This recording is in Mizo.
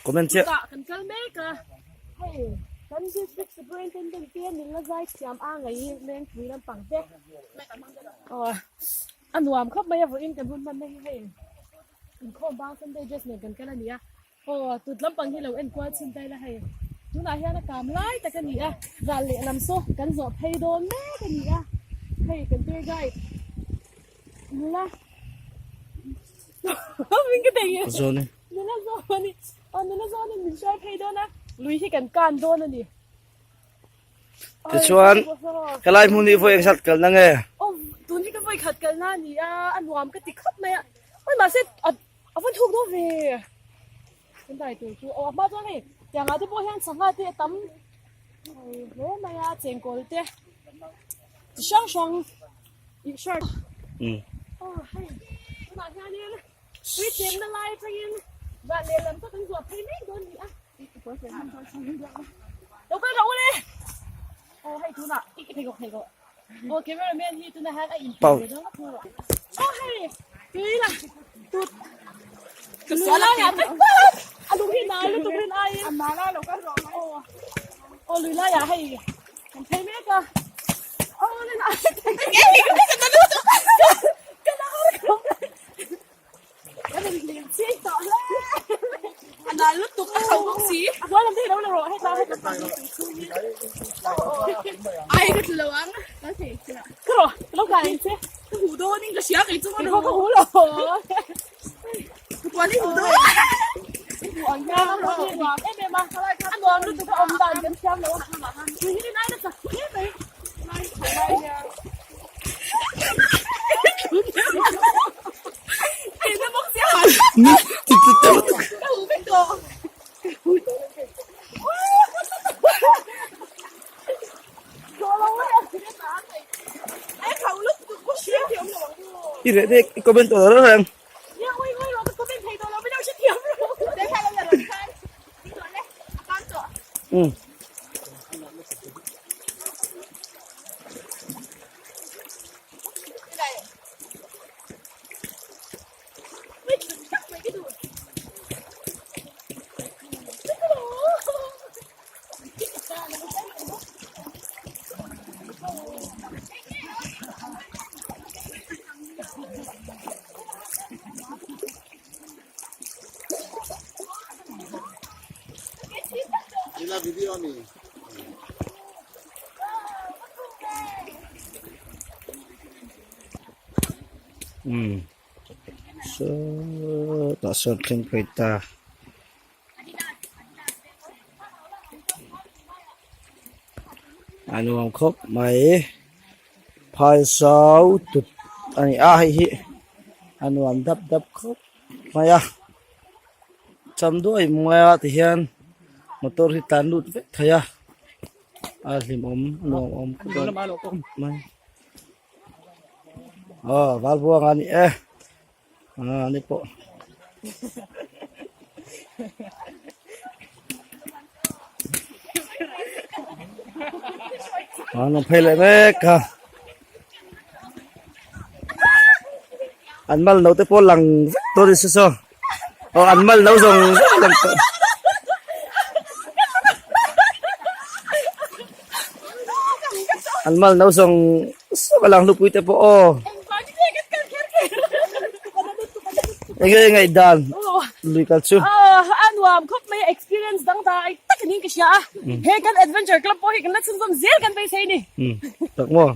Comment chiah. Tah kan kal mek a, hei kan district superintendent te nula zai thiam a ngaih lengpui lampang te aw a nuam khawp mai a vawiin kan hun hmanna hi hei inkhawm bang Sunday dress nen kan kal a ni a aw tut lampang hi lo en kual chhin ta ila hei tunah hian a kam lai tak a ni a ral lehlam saw kan zawh phei dawn mek a ni a hei kan tour guide nula min ka thei nge. Nula zawn a ni. Aw nula zawnin min hruai phei dawn a, lui hi kan kan dawn a ni. Tichuan, helai hmun hi vawi engzat kalna nge? Aw, tun hi ka vawi khat kalna a ni a, a nuam ka ti khawp mai a. Awi mahse, a a va thuk dawn ve. Kan dai tur chu, aw a hma chuan hei, tiangah te pawh hian sangha te a tam hle mai a, chengkawl te chi hrang hrang, ih shark. Aw hei, tunah hianin. Tui chenna lai atangin vah lehlam chu kan zuah phei mek dawn ni a. Lo kal rawh u le. Aw hei tunah i thei kawk thei kawk. Aw camera man hi tunah hian a in ve dawn a phur rawh. Aw hei tui la tut. Lui lai ah tak a lung hi nal lutuk rin aiin. A nal a lo kal rawh. Aw aw lui lai ah hei kan phei mek a. Aw rin ai. Ka la har khawp. I reh dek i comment tawh lo reng. Um. Umm sawtah sawn thleng phei ta. A nuam khawp mai phaisau tut a ni a hei hi a nuam dap dap khawp mai a cham duai mai a ti hian motor hi tlan lut vek thei a a hlimawm a nuamawm khawp mai. Aw valbuang a ni e ah ani pawh an rawn phei leh mek a an mal no te pawh lang vek tawh a ni se saw aw an mal no zawng zawng a lang tawh. An mal no zawng zawng a lang hlupui te pawh aw. Enge ngaihdan lui kal chu. A nuam khawp mai experience dang dai tak anin ka hria a. He kan adventure club pawh hi kan la chhunzawm zel kan beisei ni. Tak maw.